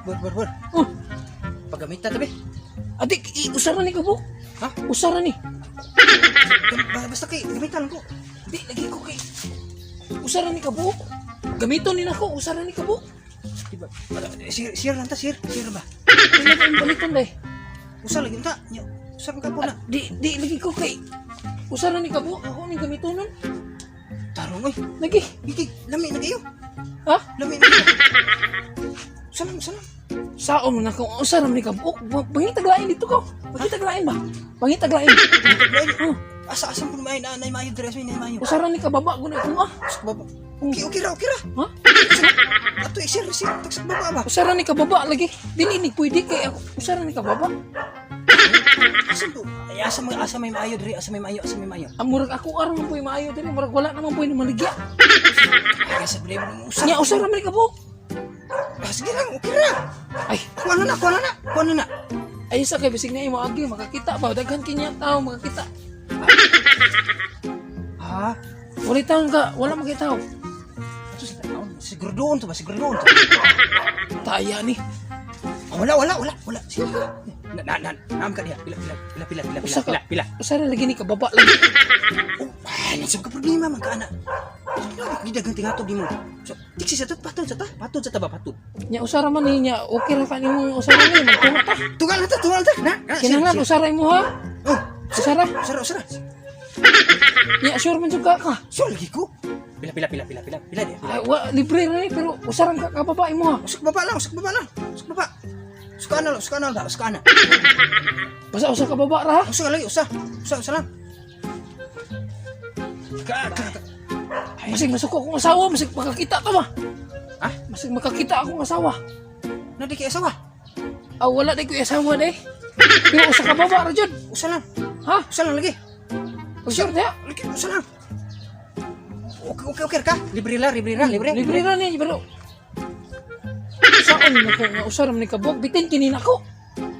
Bor, bor, bor. Oh, Pagamita tabi. adik, usara ni kabuok. Ha? Usara ni. Basta kay gamitan ko. Di, lagi ko kay. Usara ni kabuok. Gamiton ni nako, usara ni kabuok. Di ba? Share, share lang ta, share, share ba? Kaya ba yung gamiton day? Usa lagi unta. Nya, usa man ka po na. Di, di, lagi ko kay. Usara ni kabuok, ako ni gamiton nun. Tarong oy. Lagi. Iki, lami na kayo. Ha? Lami na kayo. Usa lang, usa lang. Saon mo na kung usara ni kabuok. Pangitaglain dito ko. Pangitaglain ba? Pangitaglain. Oh, Asa asa po may na nay maayo dress may nay maayo. Usara ni kababa guna ko ah. Sa baba. Okay, okay ra, okay ra. Ha? Ato i-share, share tag sa baba ba. Usara ni kababa lagi. Dili ni pwede kay ako. Usara ni kababa. Asa po? Ay, asa may asa may maayo diri, asa may maayo, asa may maayo. Ang murag ako aron man po'y maayo diri, murag wala naman po'y maligya. Ay, sa blame mo usa. Nya usara man ni kabuok. Ah, sige lang, okay ra. Ay, Kuha na na, kuha na na, kuha na na. ay sa kay bisig na imo agi makakita ba daghan kinya tao makakita. Ha? Wala taong ka, wala makita. Ato sa taon, siguro doon to ba, siguro doon to. Taya ni. Ah, wala, wala, wala, wala. Sige. Na, na, na, naam ka diha. Pila, pila, pila, pila, pila, Usa pila, ka. pila, pila. Usara lagi ni kababa lagi. Oh, ay, nasa ka problema man ka ana. Gidagang tingatog nimo. So, tiksi sa tut, patod sa ta, patod sa ta ba, patod. Nya usara man ni nya okay ra ka nimo usara ni magtunga ta. Tungal na ta, tungal ta. Na, na, Kinahanglan sir, sir. usara imo ha. Oh, Usara. usara, usara. Nya sure man jud ka ka. Sure lagi ko. Pila, pila, pila, pila, pila, pila diha. Ay, wa, libre ra ni pero usaran ka kababa imo ha. Usok baba lang, usok baba lang. Usok baba. Usok ana lang, usok ana lang, usok ana. Basta usa ka baba ra ha. Usok lagi, usa. Usa, usa lang. Ka, ka, ka. Masig masuko akong asawa, masig makakita ka ba? Ha? Masig makakita akong asawa. Na di kay asawa. Ah, wala di ko asawa day. Pero usa ka baba ra jud. Usa lang. Ha? Usa lang lagi. Sure diha. Lagi, usa lang. Okay, okay, okay ka. Libre la, libre ra, libre. Libre ra ni pero Saan na ko nga usara man ni kabog bitin kini nako.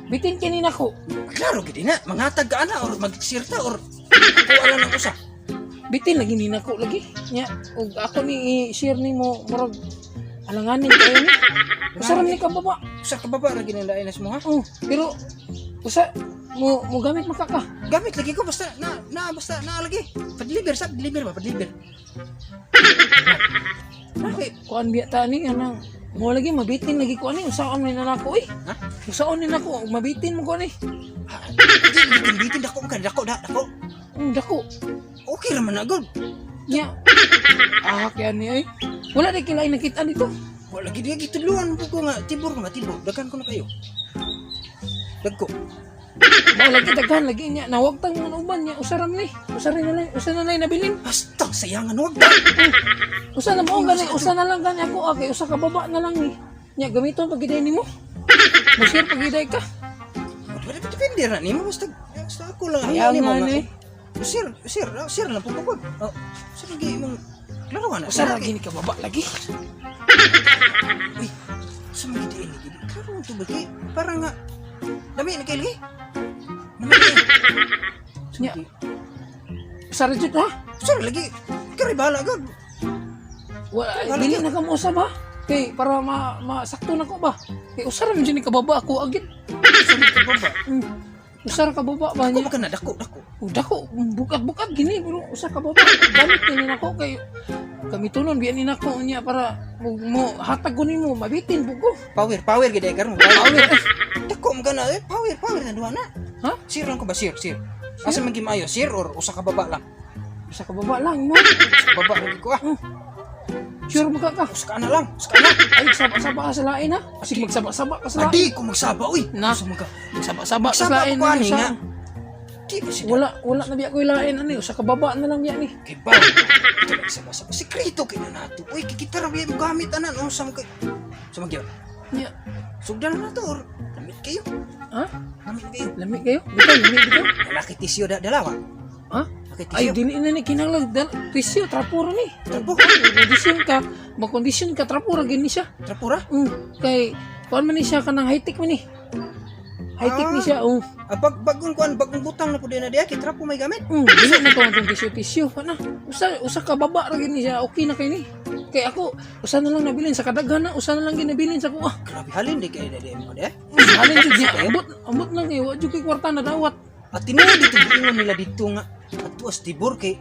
Bitin kini nako. Klaro gid na, manghatag ka ana or magsirta or kuha lang ng usa. Bitin lagi ni nako lagi. Nya ug ako ni i-share nimo murag alanganin kayo ni. Usara man ni kababa. Usa ka baba ra ginalain na mo ha. Oh, pero usa mo mo gamit makaka. Gamit lagi ko basta na na basta na lagi. Padliver sa deliver ba, padliver. Okay. Kuan biya ta ni anang mo lagi mabitin lagi ko ani usaon man na nako eh. Ha? Usaon ni nako mabitin mo ko ani. Bitin bitin dako ka dako da dako. Dako. Okay ra man na gud. Nya. Ah, kaya ni ay. Wala di kilay nakita dito. Wala lagi dia gitudluan po ko nga tibor ko matibor. Daghan ko na kayo. Dagko. Mao lagi daghan lagi niya nawagtang mga uban niya usaram ni. Usarin na lang, usa na lang nabilin. Basta sayangan wag ta. Usa na mo gani, usa na lang gani ako ah, kay usa ka baba na lang ni. Nya gamiton pag giday nimo. Mo-share pag giday ka. Wala pa depende ra nimo basta basta ako lang Kaya nimo nga nga. ni. Sir, sir, sir lang po ko. Oh, sir lagi imong klaro na. Usa ra gini ka baba lagi. Uy, sa mga diin lagi. Klaro to ba kay para nga dami na kay lagi. Dami na kay. Nya. Usa ra jud ha. Sir lagi kare bahala gud. Wa dili na ka mo usa ba? Kay para ma masakto na ko ba? Kay usa ra man jud ni ka baba ako agid. Sir ka baba. Usa ra ka baba ba Dako niya? ba ka na dako dako. Oh, dako, bukat-bukat gini pero usa ka baba. Gamit ni nako kay gamitonon biyan ni nako niya para mo hatag ko nimo mabitin buko. Power, power gid ay karon. Power. Power. Eh. Dako man ka na eh power, power na duha na. Ha? Sir lang ko ba sir, sir. Asa man gimayo sir or usa ka baba lang? Usa ka baba lang mo. Usa ka baba lagi ko ah. Sure mo ka ka. Usa ka na lang, usa ka na. Ay saba-saba ka sa lain ha. Sige magsaba-saba ka sa lain. Adi ko magsaba uy. Na. Usa man ka. Magsaba-saba ka sa Magsaba lain. ko ani ano, nga. Di ba siya Wala wala na biya ko lain ani usa ka baba na lang biya ni. Kay ba? Ito lang sa basa. Sekreto kay na nato. Uy, kikita ra mo gamit anan. Oh, sa mga sa mga Nya. Sugdan na nato or lamit kayo. Ha? Lamit kayo. Lami kayo? Bitaw lami bitaw. Wala kay tisyo da dalawa. Ha? Kay Ay tisyo. dili na ni kinahanglan tisyo trapuro ni. Trapo. Kondisyon ka, makondisyon ka trapura gini siya. Trapura. Kay kuan man ni siya kanang high-tech man ni. High-tech ni siya, oh. Ah, bag bagong kuan bagong butang na pud na diya kay trapo may gamit. Dili na to atong tissue-tissue pa na. Usa usa ka baba ra gini siya, okay na kay ni. Kay ako, usa na lang nabilin sa kadaghan na, usa na lang ginabilin sa kuha. Grabe halin di kay di mo de. Halin jud niya, ambot lang kay wa jud kay kwarta na dawat. At tinuod dito giingon nila dito nga ato as tibor kay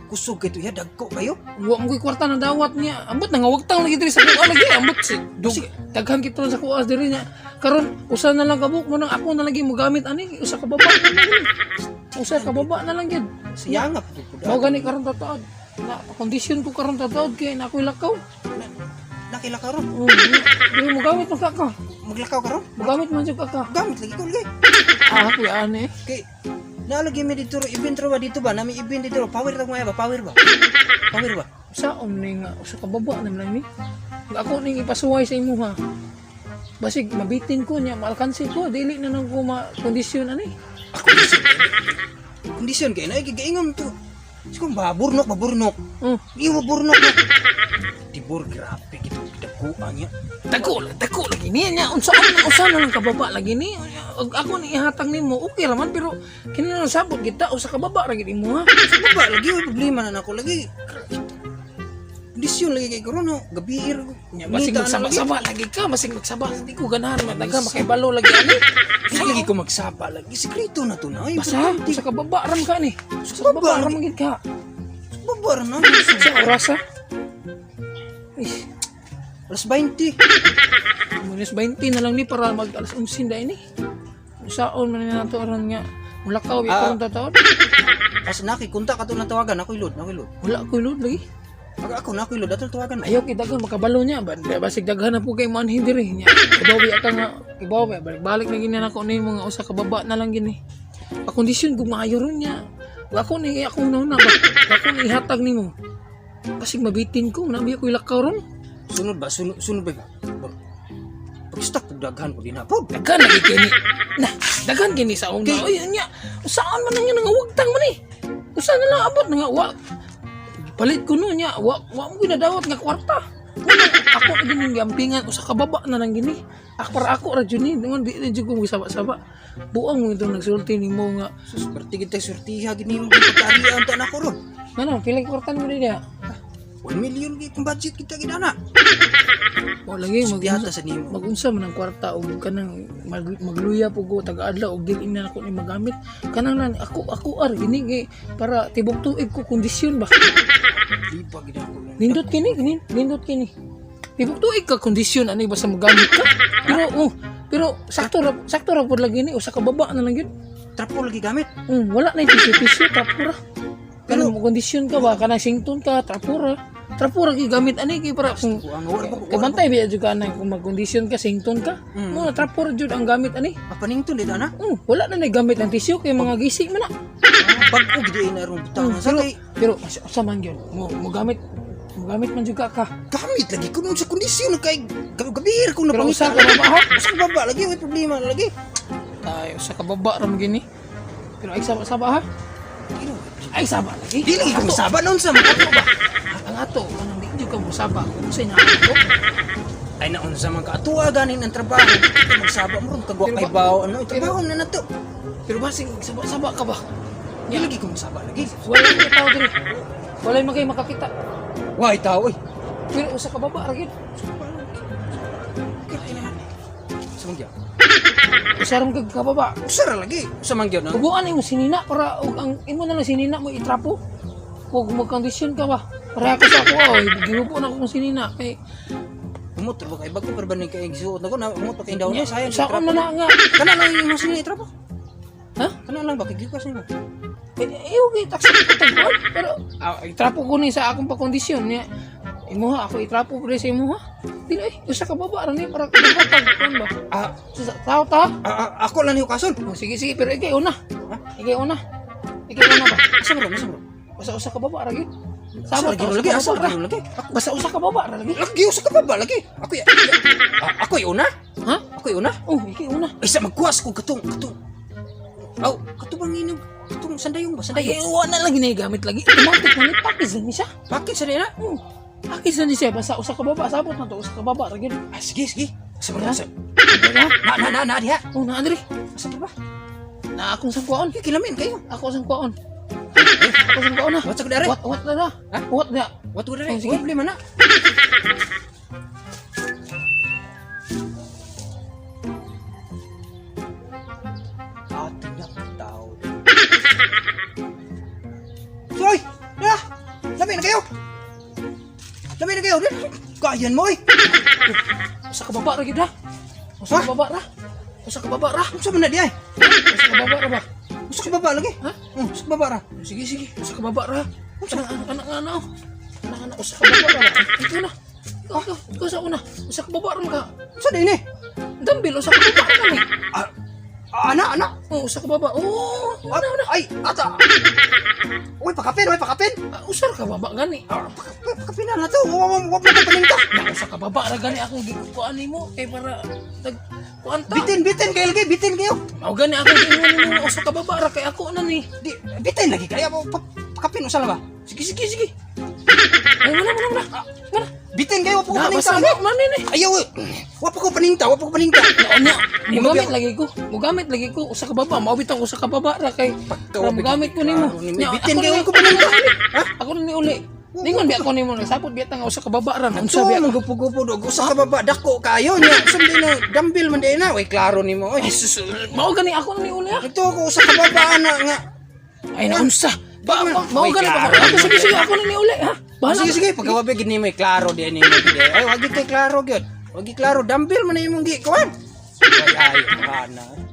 kusog kay tuya dagko kayo. Wa mo koy kwarta na dawat niya. Ambot nangawagtang lagi diri sa kuha lagi. Ambot si dug daghan kito sa kuha diri niya. Karon usa na lang kabuk mo nang ako na lagi mogamit ani usa ka baba na lang gyud. Usa ka baba na lang gyud. Siyangap ko pud. Mao gani karon tataod. Na kondisyon ko karon tataod kay na ako'y lakaw. Nakila karon. Oh, di mo gamit man ka ka. Maglakaw karon. Mogamit man jud ka ka. Gamit lagi ko lagi. Ah, kuya ani. Kay naalagi mi dito event ra ba dito ba? Nami event dito. Power ra ba? Power ba? Power ba? Saon ni nga usa ka baba na lang ni. Ako ning ipasuway sa imuha. Basig mabitin ko niya, maalkansi ko, dili na nang ko ma-kondisyon ani. Kondisyon kay na gigaingon to. Siguro baburnok, baburnok. Oh, Di baburnok. Tibor grabe gid dagkuan niya. dako, dako lagi niya niya. Unsaan na usa na lang kababa lagi ni. Og ako ni ihatag nimo, okay ra man pero kinahanglan sabot kita usa ka baba ra gid imo ha. Sa baba lagi may problema na nako lagi. Kondisyon lagi kay karon no. Gabi ir. Nya basig magsaba-saba lagi ka, basig magsaba di ko ganahan madaga makaibalo lagi ani. Sa lagi ko magsaba lagi. Sekreto na to na. Ay, Basta usa ka baba ra man ka ni. Usa ka baba ra man gid ka. Baba ra na. Sa oras ha. Ih, Alas 20. Minus 20 na lang ni para mag alas 11 dahil ni. Usaon man na nato aron nga mulakaw ya karon tataon. As nakikunta ka to na tawagan ako ilod, ako ilod. Wala ko load lagi. Ako ako na ako ilod ato tawagan. Ayaw kay daghan makabalo niya ba basig daghan na po kay manhin diri niya. Ibaw ka nga ibaw ba balik-balik na gini nako ni mga usa ka baba na lang gini. Pakondisyon kung maayo ron niya. Ako ni akong nauna ba. Ako ni ihatag nimo. Basig mabitin ko nabi ako ilakaw ron. Sunod ba? Sunod, sunod ba? Bro. Pag-stock pag daghan ko din na. Pod. Daghan lagi kini. Na, daghan kini sa una. Oy, nya. Saan man nga nangawagtang man eh. Usa na lang abot nga wa. Palit ko no nya, wa mo ginadawat nga kwarta. Wala, ako na gini gampingan usa ka baba na lang gini. Ak para ako ra jud ni, ngon di jud ko saba-saba. Buang mo itong nagsulti nimo nga. Sus, perti kita surtiha gini mo pagkaarian ta nako ron. Ngano, pila kwarta nimo diha? 1 million gi kung budget kita gidana. Wa lagi mag Biyata sa nimo. magunsa man ang kwarta og kanang magluya po ko taga-adlaw og dili na nako ni magamit kanang nan ako ako ar gini kay para tibok tuig ko kondisyon ba. Di pa gid ako. Nindot kini kini nindot kini tibok tuig ka kondisyon ani basta magamit ka pero oh, pero sakto ra pud lagi ni usa ka baba na lang gyud. Trapo lagi gamit. Wala na tissue trapura pero mo kondisyon ka ba kanang sington ka trapura trapura gi gamit ani kay para kung Kuang wala ba kay bantay biya jud ka na kung magkondisyon ka sington ka mo na trapura jud ang gamit ani. Apanington dito ana. Wala na gamit ang tissue kay mga gising man na. Bag-o gid ay na ron butang sa Pero kay pero sa man gyud mo gamit man jud ka ka. Gamit lagi ko nun sa kondisyon kay gabir ko na Pero pangita. usa ka baba ha. Usa ka baba lagi may problema na lagi. Tayo sa kababa ra man gini. Pero ay saba saba ha. Ay saba lagi. Di lagi ko masaba noon sa mga Ato ba? Ang ato kanang di jud ka mo saba kung unsay na ato. Ay naunsa man ka atuwa ganin ang trabaho. Di magsaba mo ron kagwa kay bawo ano trabaho na nato. Pero basig saba saba ka ba? Di lagi ko magsaba lagi. Wala may tao diri. Wala man kay makakita. Why tao oy. Pero usa ka baba ra gyud. Sa mangyaw. Usa ra man kag kababa. Usa ra lagi. Usa mangyaw na. Tubuan imo sinina para og ang imo na lang sinina mo itrapo. Kung magkondisyon ka ba? Pareha ka sa ako, oh, gihubo na ako kung sinina. Kay, Umot ra ba kay bago pero ba ni kay gisuot na ko na umot pa kay daw na sayang. Sa na na nga. Kana lang yung sini itrapo. Ha? Kana lang ba kay gikas nimo. Eh, eh, okay, taksi ko tagpuan. Pero, itrapo ko ni sa akong pakondisyon. Niya. Imuha, ako itrapo ko rin sa imuha. Di na eh, usa ka baba, rin para kapag kuan ba? Ah, Tao ta? Ako lang ni kason. Oh, sige, sige, pero ikay una. Ikay una. Ikay una ba? Asa bro, asa bro? Basta usa ka baba, ra gyud. Asa Sama lagi lagi, asa lagi lagi. Basta usa ka baba, ra lagi. Lagi usa ka baba lagi. Ako ya. Ako una. Ha? Ako una. Oh, ikay una. Ay sa magkuwas ko katong katong. Aw, katong bang inog katong sandayong ba Ay, sandayong. wala lang ginagamit lagi. Automatic man ni package na ni siya. Bakit sa nila? Oh, package na ni siya. Basta usa ka baba, sabot na to, usa ka baba, ra gyud. Ah, sige, sige. Asa bro, Ha? asa. Ha? Na na na na diha. Oh, na Andre. Asa ba? Na akong sangkuaon. Ay, kilamin kayo. Ako sang kuaon. Ako sa kauna. Wat sa ko dere? Wat wat na na. Ha? Wat na. Wat ko dere? Oh, sige. Sige, problema na. Ato na tao. Soy! Na! Lami na kayo! Lami na kayo! Kayan mo eh! Usa ka baba ra gid ha. Usa Ha? ka baba ra. Usa ka baba ra. Unsa man na di ay? Usa ka baba ra ba? Usa ka baba lagi? Ha? Usa ka baba ra. Sige sige, usa ka baba ra. Usa anak anak oh. Anak anak usa ka baba ra. Ito na. Ikaw, ikaw, ikaw sa una. Usa ka baba ra ka. Unsa di ni? Dambil usa ka baba ra kami. Ah, ah, ana ana. Oh, usa ka baba. Oh, una una. Ay, ata. Uy, pakapin, uy, pakapin. Ah, usa ra ka baba gani. Ah, pakapin na na to. Wa wa wa pa paninta. Na usa ka baba ra gani akong gikuan nimo kay para nag kuan ta. Bitin, bitin kayo lagi, bitin kayo. Mao gani ako giingon nimo nga usa ka baba ra kay ako na ni. Di, bitin lagi kaya mo pakapin usa lang ba? Sige sige sige. Ay, wala wala wala. Wala. Bitin kayo, wa pa ko Na paninta. basta lagi. man ni. Ayaw, eh. Wa pa ko paninta, wa pa ko paninta. Nya, mugamit lagi ko. Mugamit lagi ko usa ka baba, mao bitong usa ka baba ra kay Pagka- para mugamit ko nimo. Klaro nimo. Nya, Bitin ako kayo na- ko paninta. Ha? Ako na ni uli. Ningon biya ko nimo nagsapot biya ta nga usa ka baba ra. Unsa Unsa biya biya gupo-gupo dog usa ka baba dako kayo nya. Sundin na dambil man di na. Uy, klaro nimo oy. Ay, sus, mao gani ako na ni uli ha. Ito ko usa ka baba ana nga. Ay na unsa. Ba, mao Uy, gani ba? klaro. Ako sige sige ako na ni uli ha. Bahala. Sige sige, pagkawabi gid nimo eh, klaro di nimo gid. Ay, wag gid kay klaro gyud. Wag gid klaro dambil man na imong gi kuan. Ay, ay, ana.